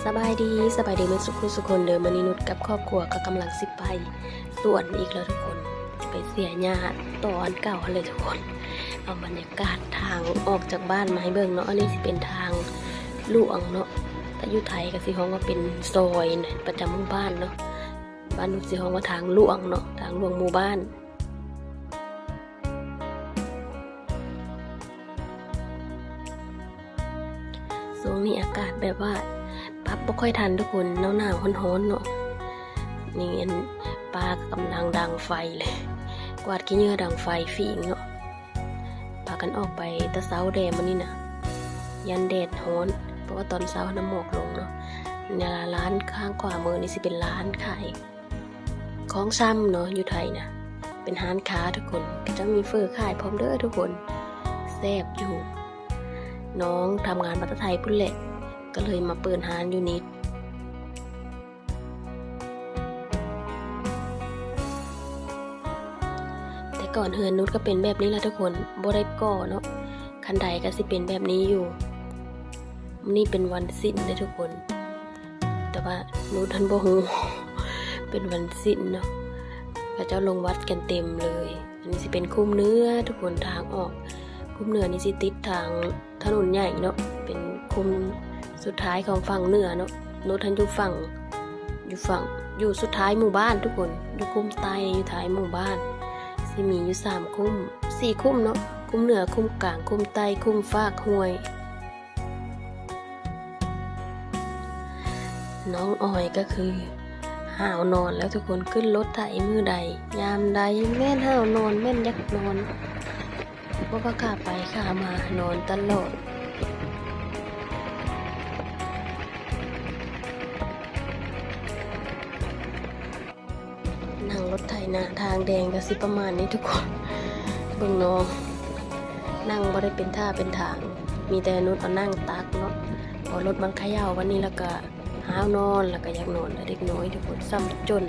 ສະບາຍດີ ສະບາຍດີເໝິດສຸຂູສຸຄົນເດີ. ມື້ນີ້ນຸດກັບຄອບຄົວກໍກຳລັງຊິໄປສວນອີກແລ້ວທຸກຄົນ, ໄປເສຍຫຍ້າຕໍ່ອັນເກົ່າຫັ້ນແຫຼະທຸກຄົນ. ເອົາບັນຍາກາດທາງອອກຈາກບ້ານມາໃຫ້ເບິ່ງເນາະ. ອັນນີ້ຊິເປັນທາງຫຼວງເນາະ, ຖ້າຢູ່ໄທກໍຊິຮ້ອງວ່າເປັນຊອຍນະ ປະຈຳໝູ່ບ້ານເນາະ. ບ້ານນຸດຊິຮ້ອງວ່າທາງຫຼວງເນາະ, ທາງຫຼວງໝູ່ບ້ານ. ຊ່ວງນີ້ອາກາດແບບວ່າປັບບໍ່ຄ່ອຍທັນທຸກຄົນ, ໜາວໆ ຮ້ອນໆ ເນາະ. ນີ້ອັນ ປ້າກໍກຳລັງດັງໄຟເລີຍ, ກວາດຂີ້ເຫຍື້ອດັງໄຟຝີງເນາະ. ພາກັນອອກໄປແຕ່ເຊົ້າແດ່ມື້ນີ້ນະ, ຢ້ານແດດຮ້ອນ ເພາະວ່າຕອນເຊົ້ານະໝອກລົງເນາະ. ນີ້ລະ ຮ້ານຂ້າງຂວາມືນີ້ຊິເປັນຮ້ານຂາຍ ຂອງຊຳເນາະ ຢູ່ໄທນະ ເປັນຮ້ານຄ້າທຸກຄົນ, ເຂົາເຈົ້າມີເຝີຂາຍພ້ອມເດີທຸກຄົນ, ແຊບຢູ່. ນ້ອງທຳງານມາແຕ່ໄທພຸ້ນແຫຼະ ກໍເລີຍມາເປີດຮ້ານຢູ່ນີ້. ແຕ່ກ່ອນເຮືອນນຸດກໍເປັນແບບນີ້ລະທຸກຄົນ, ບໍ່ໄດ້ກໍ່ເນາະ, ຄັນໄດກໍຊິເປັນແບບນີ້ຢູ່. ມື້ນີ້ເປັນວັນສິນເດ້ທຸກຄົນ, ແຕ່ວ່ານຸດຫັ້ນບໍ່ຮູ້ ເປັນວັນສິນເນາະ, ເຂົາເຈົ້າລົງວັດກັນເຕັມເລີຍ. ອັນນີ້ຊິເປັນຄຸ້ມເໜືອທຸກຄົນ, ທາງອອກຄຸ້ມເໜືອນີ້ຊິຕິດທາງຖະໜົນໃຫຍ່ເນາະ, ເປັນຄຸ້ມສຸດທ້າຍຂອງຝັ່ງເໜືອເນາະ. ນຸດຫັ້ນຢູ່ຝັ່ງ ຢູ່ຝັ່ງ ຢູ່ສຸດທ້າຍໝູ່ບ້ານທຸກຄົນ, ຢູ່ຄຸ້ມໃຕ້ ຢູ່ທ້າຍໝູ່ບ້ານ. ຊິມີຢູ່ສາມຄຸ້ມ ສີ່ຄຸ້ມເນາະ, ຄຸ້ມເໜືອ ຄຸ້ມກາງ ຄຸ້ມໃຕ້ ຄຸ້ມຟາກຫ້ວຍ. ນ້ອງອອຍກໍຄືຫາວນອນແລ້ວທຸກຄົນ, ຂຶ້ນລົດໄຖມື້ໃດ ຍາມໃດແມ່ນຫາວນອນ ແມ່ນຢາກນອນ, ບໍ່ວ່າຂາໄປຂາມານອນຕະຫຼອດ. ນັ່ງລົດໄຖໜ້າທາງແດງກໍຊິປະມານນີ້ທຸກຄົນ. ເບິ່ງນ້ອງນັ່ງບໍ່ໄດ້ເປັນທ່າເປັນທາງ, ມີແຕ່ນຸດເອົານັ່ງຕັກເນາະ, ເພາະລົດມັນຂະເຍົາປານນີ້ແລ້ວກໍຫາວນອນ ແລ້ວກໍຢາກນອນ. ເດັກນ້ອຍທຸກຄົນຊ້ຳຈົນ.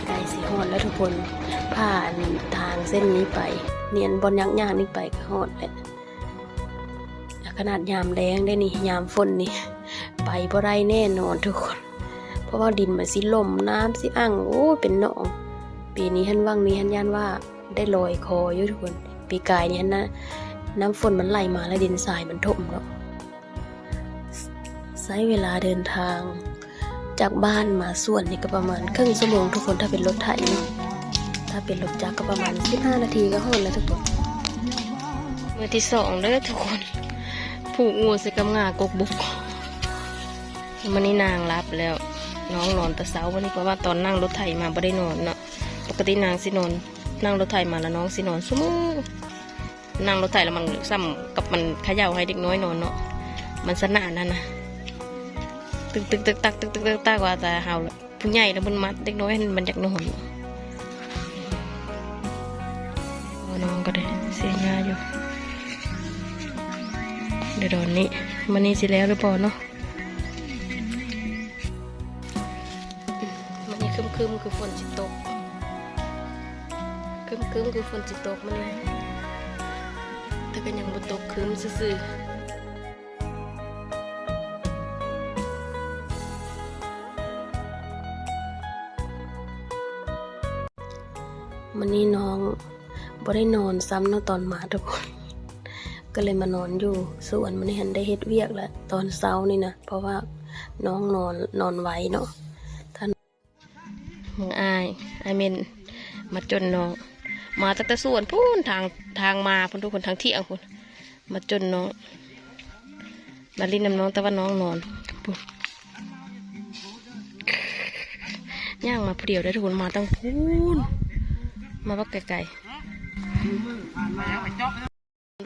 ໃກ້ຊິຮອດແລ້ວທຸກຄົນ, ຜ່ານທາງເສັ້ນນີ້ໄປ, ເນຍ ບ່ອນຍາກໆນີ້ໄປກໍຮອດແລ້ວ. ຂະໜາດຍາມແລ້ງເດ້ນີ້, ຍາມຝົນນີ້ໄປບໍ່ໄດ້ແນ່ນອນທຸກຄົນ, ເພາະວ່າດິນມັນຊິຫຼົ່ມ, ນ້ຳຊິອັ່ງ, ໂອ້ ເປັນໜອງ. ປີນີ້ຫັ້ນ ຫວ່າງນີ້ຫັ້ນ ຢ້ານວ່າໄດ້ລອຍຄໍຢູ່ທຸກຄົນ. ປີກາຍນີ້ຫັ້ນນະ, ນ້ຳຝົນມັນໄຫຼມາແລ້ວດິນຊາຍມັນຖົມເນາະ. ໃຊ້ເວລາເດີນທາງຈາກບ້ານມາສວນນີ້ກໍປະມານເຄິ່ງຊົ່ວໂມງທຸກຄົນ, ຖ້າເປັນລົດໄຖເນາະ, ຖ້າເປັນລົດຈັກກໍປະມານສິບຫ້ານາທີກໍຮອດແລ້ວທຸກຄົນ. ມື້ທີສອງເດີທຸກຄົນ, ຜູກງູໃສ່ກັບຫຍ້າກົກບົກ. ມື້ນີ້ນາງຫຼັບແລ້ວ, ນ້ອງນອນແຕ່ເຊົ້າມື້ນີ້, ເພາະວ່າຕອນນັ່ງລົດໄຖມາບໍ່ໄດ້ນອນເນາະ. ປົກກະຕິນາງຊິນອນ, ນັ່ງລົດໄຖມາແລ້ວນ້ອງຊິນອນຊຸມື້. ນັ່ງລົດໄຖແລ້ວມັນສ່ຳກັບມັນຂະເຍົາໃຫ້ເດັກນ້ອຍນອນເນາະ, ມັນສະໜານຫັ້ນນະ, ຕຶກໆຕັກໆ ຕຶກໆຕັກໆ ວ່າແຕ່ເຮົາ ຜູ້ໃຫຍ່ລະມັນມັດ, ເດັກນ້ອຍຫັ້ນມັນຢາກນອນ. ໂອ້ ນ້ອງກໍໄດ້ເສຍຫຍ້າຢູ່. ດຽວດອນນີ້ ມື້ນີ້ຊິແລ້ວຫຼືບໍ່ເນາະ? ມື້ນີ້ຄຶ້ມໆ ຄືຝົນຊິຕົກ, ຄຶ້ມໆ ຄືຝົນຊິຕົກມື້ນີ້, ແຕ່ກໍຍັງບໍ່ຕົກ, ຄຶ້ມຊື່ໆ. ມື້ນີ້ນ້ອງບໍ່ໄດ້ນອນຊ້ຳເນາະ ຕອນມາທຸກຄົນ, ກໍເລີຍມານອນຢູ່ສວນ. ມື້ນີ້ຫັ້ນໄດ້ເຮັດວຽກແລ້ວຕອນເຊົ້ານີ້ນະ, ເພາະວ່ານ້ອງນອນ ນອນໄວເນາະ. ເບິ່ງອ້າຍ, ອ້າຍເມັນມາຈົນນ້ອງ, ມາຕັ້ງແຕ່ສວນພຸ້ນ, ທາງ ທາງມາພຸ້ນທຸກຄົນ, ທາງທ່ຽງພຸ້ນ, ມາຈົນນ້ອງ, ມາຫຼິ້ນນຳນ້ອງ, ແຕ່ວ່ານ້ອງນອນພຸ້ນ. ຍ່າງມາຜູ້ດຽວໄດ້ທຸກຄົນ, ມາຕັ້ງພຸ້ນ, ມາບັກໄກໆ.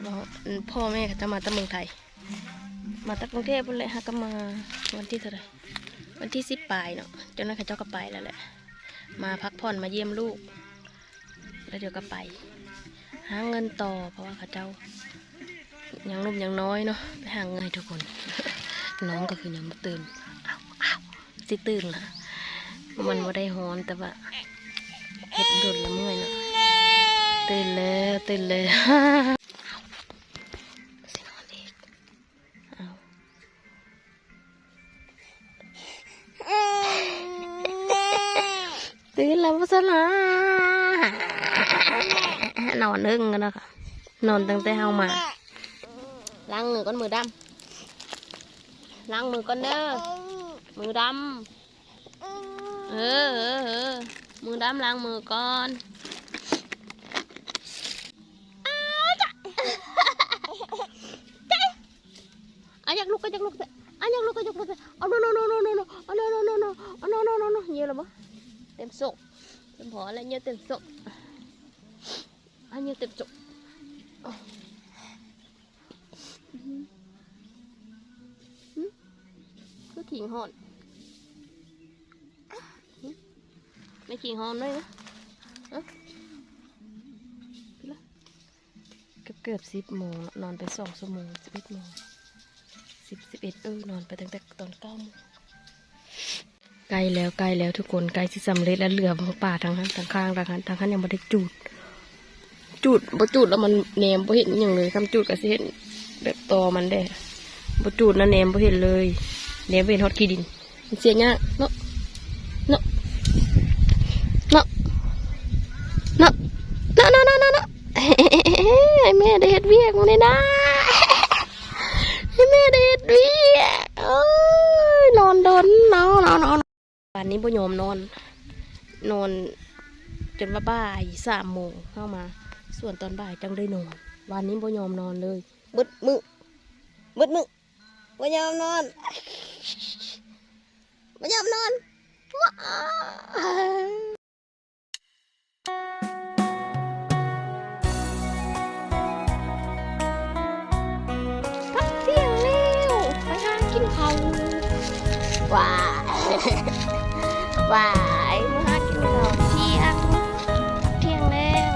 ເນາະ ອັນ ພໍ່ແມ່ເຂົາເຈົ້າມາແຕ່ເມືອງໄທ, ມາແຕ່ກຸງເທບພຸ້ນແຫຼະ. ຫາກໍມາວັນທີເທົ່າໃດ? ວັນທີສິບປາຍເນາະ, ຈັກໜ້ອຍເຂົາເຈົ້າກໍໄປແລ້ວແຫຼະ, ມາພັກຜ່ອນ ມາຢ້ຽມລູກ ແລ້ວດຽວກໍໄປຫາເງິນຕໍ່ ເພາະວ່າເຂົາເຈົ້າຍັງໜຸ່ມຍັງນ້ອຍເນາະ, ໄປຫາເງິນໃຫ້ທຸກຄົນ. ນ້ອງກໍຄືຍັງບໍ່ຕື່ນ, ອ້າວ ອ້າວ ຊິຕື່ນລະ. ມັນບໍ່ໄດ້ຮ້ອນ ແຕ່ວ່າເຮັດດົນລະເມື່ອຍເນາະ. ຕື່ນແລ້ວ ຕື່ນແລ້ວ ຊິນອນອີກ. ເອົາ ຕື່ນແລ້ວບໍ່ຊັ້ນລະ? ນອນເຖິງກັນເນາະ ນອນຕັ້ງແຕ່ເຮົາມາ. ລ້າງມືກ່ອນ ມືດຳ. ລ້າງມືກ່ອນເດີ ມືດຳ. ເອີ ເອີ ເອີ ມືດຳ ລ້າງມືກ່ອນ. ອາ ຢາກລຸກກໍຢາກລຸກແທ້ ອາ ຢາກລຸກກໍຢາກລຸກແທ້. ເອົາ ໂນ ໂນ ໂນ ເຍາະແລ້ວບໍ່? ເຕັມໂຊກ ເຕັມພໍແລ້ວ ເຍາະເຕັມໂຊກ ອາ ເຍາະເຕັມໂຊກ. ອື ຄືຂີ້ຮ້ອນ ແມ່ຂີ້ຮ້ອນເລີຍນະ. ເອີ ເກືອບ ເກືອບສິບໂມງເນາະ ນອນໄປສອງຊົ່ວໂມງ ສິບເອັດໂມງ ສິບ ສິບເອັດ ເອີ ນອນໄປຕັ້ງແຕ່ຕອນເກົ້າໂມງ. ໃກ້ແລ້ວ ໃກ້ແລ້ວທຸກຄົນ ໃກ້ຊິສຳເລັດແລ້ວ. ເຫຼືອປ່າທາງຫັ້ນ ທາງຂ້າງ ທາງຫັ້ນ ທາງຫັ້ນຍັງບໍ່ໄດ້ຈູດ ຈູດ ບໍ່ຈູດແລ້ວມັນແນມບໍ່ເຫັນອີ່ຫຍັງເລີຍ. ຄັນຈູດກໍຊິເຫັນແບບຕໍມັນແດ່ ບໍ່ຈູດນະ ແນມບໍ່ເຫັນເລີຍ ແນມບໍ່ເຫັນຮອດຂີ້ດິນ. ມັນເສຍຍາກເນາະ ເນາະ ເນາະ ເນາະ ເນາະ ເນາະ ເນາະ ເນາະ. ໃຫ້ແມ່ໄດ້ເຮັດວຽກມື້ນີ້ນະ ໃຫ້ແມ່ໄດ້ເຮັດວຽກ. ໂອ້ຍ ນອນດົນເນາະ ນອນ ນອນ. ວານນີ້ບໍ່ຍອມນອນ ນອນຈົນວ່າບ່າຍສາມໂມງເຮົາມາສວນຕອນບ່າຍຈັ່ງໄດ້ນອນ. ວານນີ້ບໍ່ຍອມນອນເລີຍ ເບິດມື້ ເບິດມື້ ບໍ່ຍອມນອນ ບໍ່ຍອມນອນ. ພັກທ່ຽງແລ້ວ ໄປຫາກິນເຂົ້າ. ວ້າຍ ວ້າຍ ມາຫາກິນເຂົ້າທ່ຽງ ທ່ຽງແລ້ວ.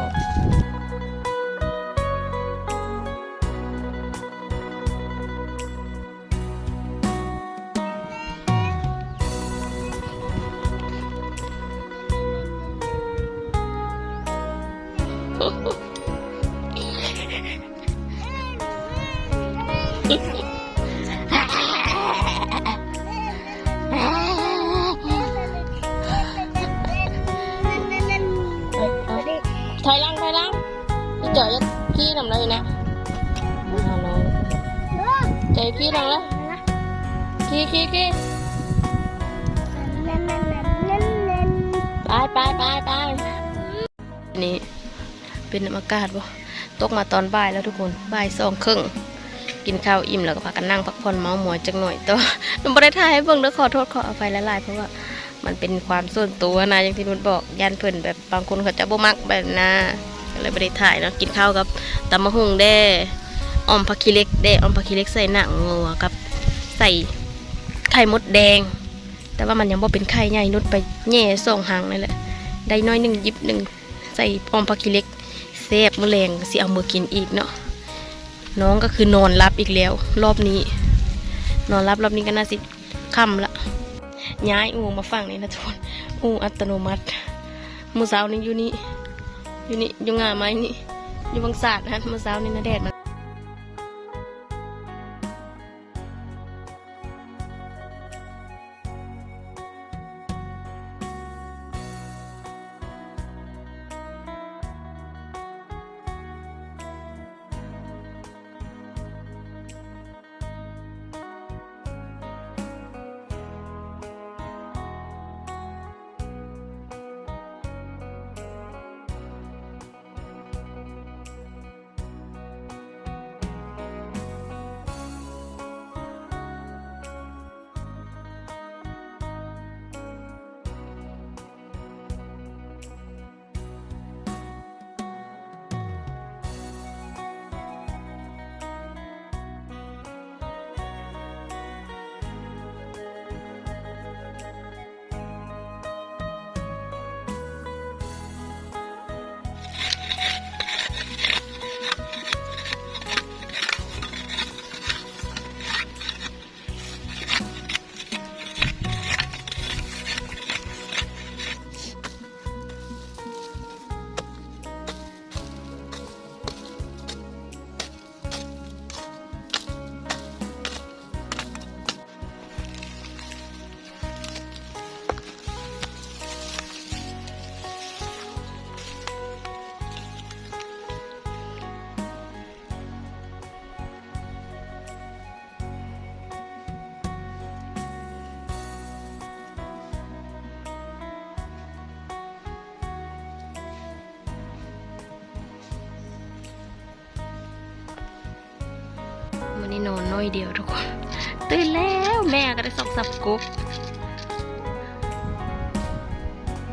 ຖອຍຫຼັງ ຖອຍຫຼັງ. ອີ່ເຈົ້າຢາກຂີ່ນຳລາວນີ້ນະ ມາຫານ້ອງ ເຈົ້າຂີ່ນຳລາວ ຂີ່ ຂີ່ ຂີ່. ໄປ ໄປ ໄປ ໄປ. ນີ້ເປັນອາກາດບໍ່ ຕົກມາຕອນບ່າຍແລ້ວທຸກຄົນ ບ່າຍສອງເຄິ່ງ ກິນເຂົ້າອີ່ມແລ້ວກໍພາກັນນັ່ງພັກຜ່ອນເມົາມອຍຈັກໜ່ອຍ. ແຕ່ວ່າໜູບໍ່ໄດ້ຖ່າຍໃຫ້ເບິ່ງເດີ ຂໍໂທດຂໍອະໄພຫຼາຍໆ ເພາະວ່າ ມັນເປັນຄວາມສ່ວນຕົວນະ ຢ່າງທີ່ນຸດບອກ ຢ້ານເພິ່ນແບບ ບາງຄົນເຂົາເຈົ້າບໍ່ມັກແບບນັ້ນນະ ກໍເລີຍບໍ່ໄດ້ຖ່າຍເນາະ. ກິນເຂົ້າກັບຕຳບັກຫຸ່ງແດ່ ອອມຜັກຂີ້ເຫຼັກແດ່ ອອມຜັກຂີ້ເຫຼັກໃສ່ໜັງງົວ ກັບໃສ່ໄຂ່ມົດແດງ ແຕ່ວ່າມັນຍັງບໍ່ເປັນໄຂ່ໃຫຍ່ ນຸດໄປແຫຍ່ສອງຫາງນັ້ນແຫຼະ ໄດ້ໜ້ອຍໜຶ່ງ ຢິບໜຶ່ງ ໃສ່ອອມຜັກຂີ້ເຫຼັກ ແຊບ. ມື້ແລງຊິເອົາມືກິນອີກເນາະ. ນ້ອງກໍຄືນອນຫຼັບອີກແລ້ວ ລອບນີ້ນອນຫຼັບ ລອບນີ້ກໍໜ້າຊິຄ່ຳລະ. ຍ້າຍອູມາຝັ່ງນີ້ນະທຸກຄົນ ອູອັດຕະໂນມັດ. ມື້ເຊົ້ານີ້ຢູ່ນີ້ ຢູ່ນີ້ ຢູ່ງ່າໄມ້ນີ້ ຢູ່ບັງສາດຫັ້ນ. ມື້ເຊົ້ານີ້ນະແດດມັນ ມື້ນີ້ນອນໜ້ອຍດຽວທຸກຄົນ ຕື່ນແລ້ວ ແມ່ກໍໄດ້ຊອກຊັບກົບ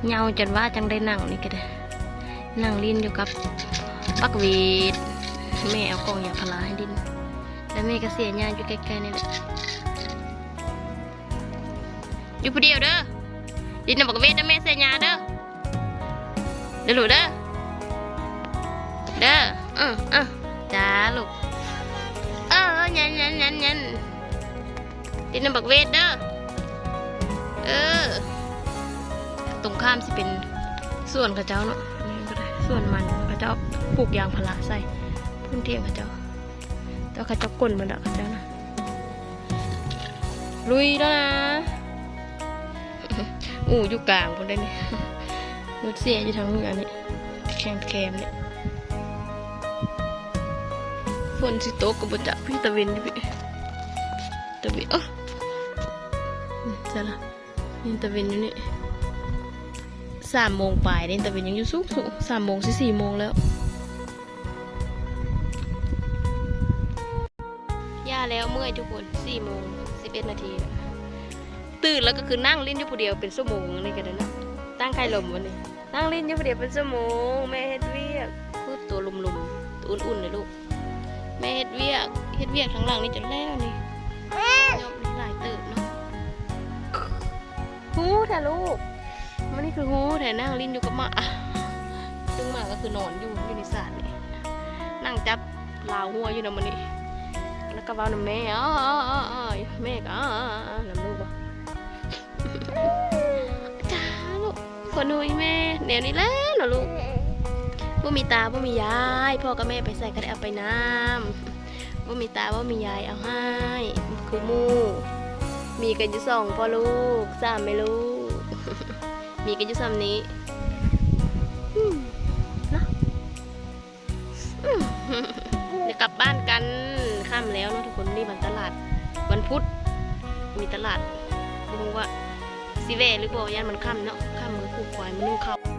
ເຫຍົາຈົນວ່າຈັ່ງໄດ້ນັ່ງນີ້ກໍໄດ້ ນັ່ງຫຼິ້ນຢູ່ກັບບັກເວດ ແມ່ເອົາກ່ອງຢາພາລາໃຫ້ຫຼິ້ນ ແລ້ວແມ່ກໍເສຍຫຍ້າຢູ່ໃກ້ໆນີ້ແຫຼະ ຢູ່ຜູ້ດຽວເດີ ຫຼິ້ນນຳບັກເວດເດີ ແມ່ເສຍຫຍ້າເດີ ເດີລູກເດີ ເດີ ເອີ ເອີ ຈ້າລູກ ເອີ ຍັນ ຍັນ ຍັນ ຍັນ ຫຼິ້ນນຳບັກເວດເດີ ເອີ ຕົງຂ້າມຊິເປັນສວນເຂົາເຈົ້າເນາະ ສວນມັນ ເຂົາເຈົ້າປູກຢາງພາລາໃສ່ ພື້ນທີ່ຂອງເຂົາເຈົ້າ ແຕ່ວ່າເຂົາເຈົ້າກົນໝົດແລ້ວ ເຂົາເຈົ້ານະ ລຸຍແລ້ວນະ ອູຢູ່ກາງພຸ້ນເດ້ນີ້ ລົດເສຍຢູ່ທາງເໜືອນີ້ ແຄມໆນີ້ ຝົນຊິຕົກກໍບໍ່ຈັກ ພີ່ ຕາເວັນຢູ່ພີ້ ຕາເວັນ ໂອ້ ໃສລະ ນີ້ຕາເວັນຢູ່ນີ້ ສາມໂມງປາຍເດ້ ຕາເວັນຍັງຢູ່ສູງໆ ສາມໂມງຊິສີ່ໂມງແລ້ວ. ຢ່າແລ້ວ ເມື່ອຍທຸກຄົນ ສີ່ໂມງສິບເອັດນາທີແລ້ວ ຕື່ນແລ້ວກໍຄືນັ່ງຫຼິ້ນຢູ່ຜູ້ດຽວເປັນຊົ່ວໂມງ ອັນນີ້ກໍໄດ້ເນາະ ຕັ້ງໄຂ່ລົມວັນນີ້ ນັ່ງຫຼິ້ນຢູ່ຜູ້ດຽວເປັນຊົ່ວໂມງ ແມ່ເຮັດວຽກ ຄືຕົວລຸ່ມໆ ຕົວອຸ່ນໆເດ້ລູກ ແມ່ເຮັດວຽກ ເຮັດວຽກທາງຫຼັງນີ້ຈົນແລ້ວນີ້ ຍອບນີ້ຫຼາຍເຕີບເນາະ. ຮູ້ແທ້ລູກ ມື້ນີ້ຄືຮູ້ແທ້ ນັ່ງຫຼິ້ນຢູ່ກັບໝາ ຊຶ່ງໝາກໍຄືນອນຢູ່ ຢູ່ໃນສານນີ້ ນັ່ງຈັບລາວຫົວຢູ່ນຳມື້ນີ້ ແລ້ວກໍເວົ້ານຳແມ່ ອໍໆໆໆ ແມ່ກໍ ອໍໆໆ ນຳລູກບໍ ຈ້າລູກ ຄົນຫຸຍແມ່ ແນວນີ້ແຫຼະເນາະລູກ ບໍ່ມີຕາບໍ່ມີຍາຍ ພໍ່ກັບແມ່ໄປໃສກໍໄດ້ເອົາໄປນຳ. ບໍ່ມີຕາບໍ່ມີຍາຍເອົາໃຫ້ ຄືໝູ່ ມີກັນຢູ່ສອງພໍ່ລູກ ສາມແມ່ລູກ ມີກັນຢູ່ສ່ຳນີ້ ອືມ ເນາະ ອືມ ຈະກັບບ້ານກັນ ຄ່ຳແລ້ວເນາະທຸກຄົນ ມື້ນີ້ວັນຕະຫຼາດ ວັນພຸດ ມີຕະຫຼາດ ບໍ່ຮູ້ວ່າຊິແວ່ຫຼືບໍ່ ຢ້ານມັນຄ່ຳເນາະ ຄ່ຳມື້ຜູກຄວາຍ ມື້ໜຶ່ງເຂົ້າ.